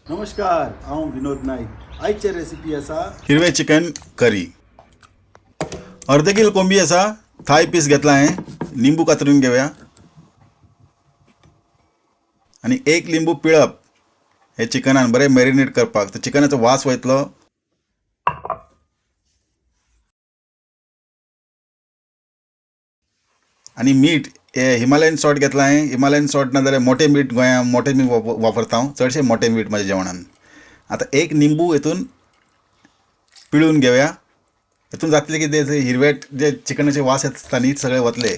नमस्कार, हांव विनोद नाईक. आयचे रेसिपी आसा हिरवे चिकन करी. अर्द कील कोंबी आसा, थाय पीस घेतला हांवें. लिंबू कातरून घेवया आनी एक लिंबू पिळप हे चिकनान बरें मॅरिनेट करपाक. तर चिकनाचो वास वयतलो. आनी मीठ हे हिमालयन सॉल्ट घेतला हांवें. हिमालयन सॉल्ट ना जाल्यार मोठें मीठ, गोंयांत मोठें मीठ वापरता हांव, चडशें मोठें मीठ म्हज्या जेवणान. आतां एक निंबू हितून पिळून घेवया. हितून जातलें कितें, हिरवे जे चिकनाचे वास येता न्ही सगळे वतले.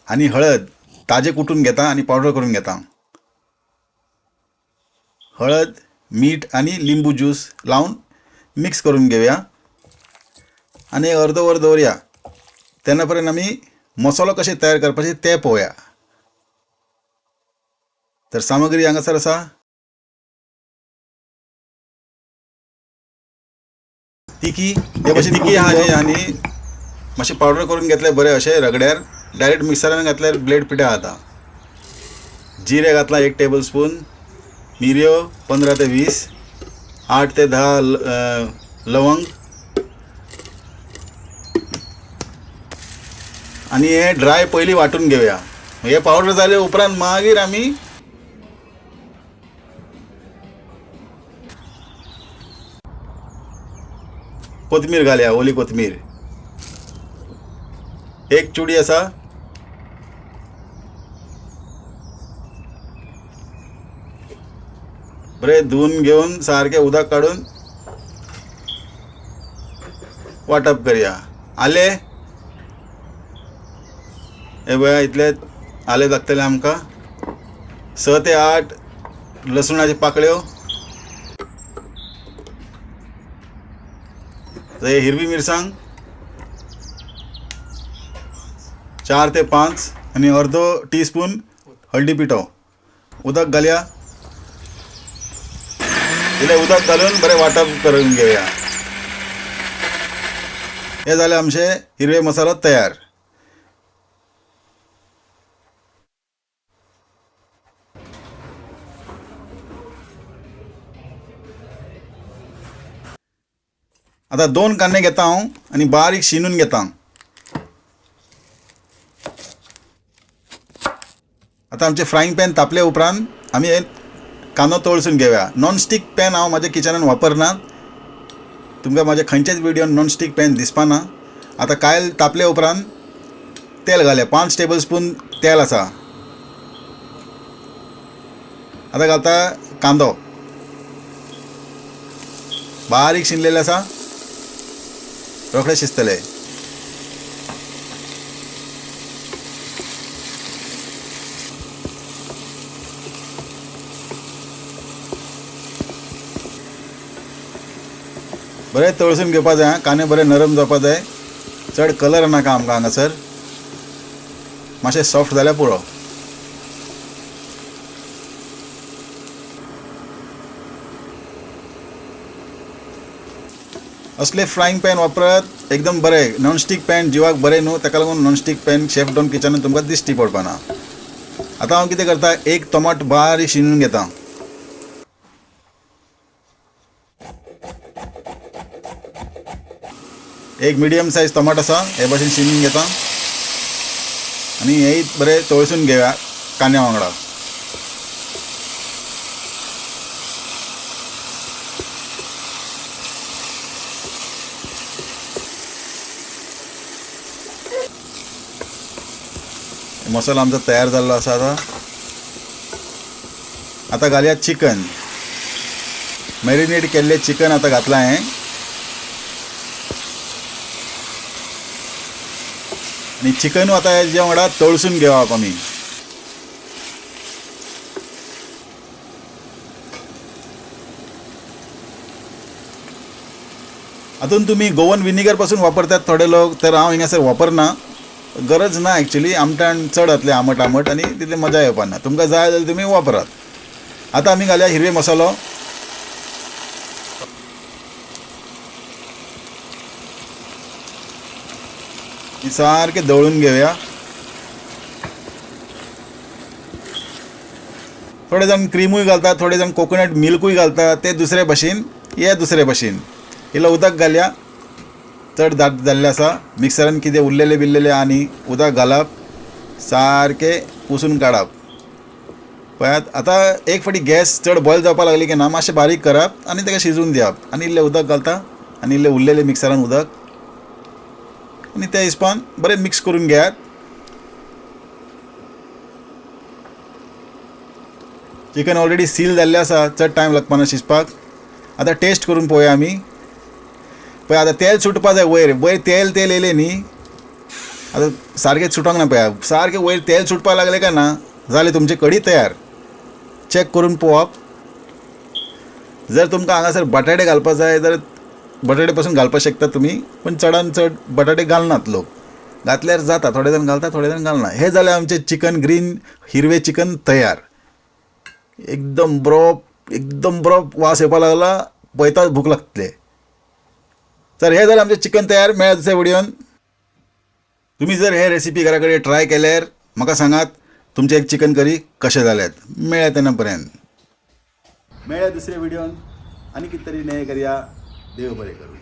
आनी हळद ताजें कुटून घेता आनी पावडर करून घेता. हळद, मीठ आनी लिंबू ज्यूस लावन मिक्स करून घेवया आनी अर्द वर दवरया. तेन्ना पर्यंत आमी मसालो कशें तयार करपाचें तें पळोवया. तर सामग्री हांगासर आसा. तिखी हे भाशेन तिखी आहा जी आनी मातशें पावडर करून घेतलें बरें अशें रगड्यार, डायरेक्ट मिक्सरान घातल्यार ब्लेड पिठा जाता. जिरें घातलां 1 टेबल स्पून, मिरयो 15 ते 20, 8 ते 10 लवंग आनी हे ड्राय पयलीं वांटून घेवया. हे पावडर जाले उपरांत मागीर आमी कोथमीर घालया, ओली कोथमीर. 1 चुडी आसा. बरें धुवन घेवन सारकें उदक काडून वांटप करया. आलें हे पळया, इतले आलें लागतलें आमकां. 6 ते 8 लसुणाच्यो पाकळ्यो, हे हिरवी मिरसांग 4 ते 5 आनी अर्दो टी स्पून हळदी पिठो. उदक घालया. इल्लें उदक घालून बरें वांटप करून घेवया. हे जालें आमचें हिरवे मसालो तयार. आतां 2 कांदे घेता हांव आनी बारीक शिनून घेता. आतां आमचें फ्रायंग पॅन तापले उपरांत आमी हे कांदो तळसून घेवया. नॉनस्टीक पॅन हांव म्हाज्या किचनान वापरना. तुमकां म्हाज्या खंयच्याच व्हिडियोन नॉनस्टीक पॅन दिसपाना. आतां कायल तापले उपरांत तेल घालया. 5 टेबल स्पून तेल आसा. आतां घालता कांदो बारीक शिनलेले आसा, रोखडे शिजतले. बरें तळसून घेवपा जाय, कांदे बरे नरम जावपा जाय. चड कलर नाका आमकां हांगासर, मातशें सॉफ्ट जाल्यार पुरो. असले फ्रायंग पॅन वापरात एकदम बरें. नॉनस्टीक पॅन जिवाक बरें न्हू, ताका लागून नॉनस्टीक पॅन शेफ डॉन किचनान तुमकां दिश्टी पडपाना. आतां हांव कितें करता, 1 टोमाट बारीक शिनून घेता. एक मिडियम सायज टोमाट आसा, हे भाशेन शिनून घेता आनी हे बरें तळसून घेवया कांद्या वांगडा. मसालो आमचो तयार जाल्लो आसा. आतां आतां घालया चिकन. मॅरिनेट केल्लें चिकन आतां घातलां हांवें. आनी चिकनूय आतां हेज्या वांगडा तळसून घेवप आमी. हातून तुमी गोवन विनिगर पासून वापरतात थोडे लोक, तर हांव हिंगासर वापरना, गरज ना एक्चुली. आमटाण चड जातलें, आमट आमट, आनी तितली मजा येवपा ना. तुमकां जाय जाल्यार तुमी वापरात. आतां आमी घालया हिरवे मसालो. सारकें दळून घेवया. थोडे जाण क्रिमूय घालतात, थोडे जाण कोकोनट मिल्कूय घालतात. ते दुसरे भशेन, हे दुसरे भशेन. इल्लो उदक घालया, चड दाट जाल्लें आसा. मिक्सरान कितें उरलेलें बिरलेलें आनी उदक घालप, सारकें पुसून काडप. पळयात, आतां एक फावटी गॅस चड बॉयल जावपाक लागली की ना, मातशें बारीक करप आनी ताका शिजून दिवप. आनी इल्लें उदक घालता आनी इल्लें उरलेलें मिक्सरान उदक आनी त्या हिसपान बरें मिक्स करून घेयात. चिकन ऑलरेडी सील जाल्लें आसा, चड टायम लागपाना शिजपाक. आतां टेस्ट करून पळोवया आमी. पळय, आतां तेल सुटपा जाय वयर वयर. तेल तेल येयलें न्ही, आतां सारकें सुटोंक ना. पळया, सारकें वयर तेल सुटपाक लागलें काय ना, जालें तुमचें कडी तयार. चॅक करून पळोवप. जर तुमकां हांगासर बटाटे घालपाक जाय जाल्यार बटाटे पसून घालपाक शकता तुमी, पूण चडान चड बटाटे घालनात लोक. घातल्यार जाता, थोडे जाण घालता, थोडे जाण घालना. हें जालें आमचें चिकन, ग्रीन हिरवें चिकन तयार. एकदम बरो, एकदम बरो वास येवपाक लागला. पळयताच भूक लागतले. तर हें जालें आमचें चिकन तयार. मेळ्ळा दुसऱ्या व्हिडियोन. तुमी जर हे रेसिपी घरा कडेन ट्राय केल्यार म्हाका सांगात तुमचें एक चिकन करी कशें जाल्यात. मेळ्ळा तेन्ना पर्यंत. मेळ्या दुसऱ्या व्हिडियोन आनी कितें तरी नवें करया. देव बरें करूं.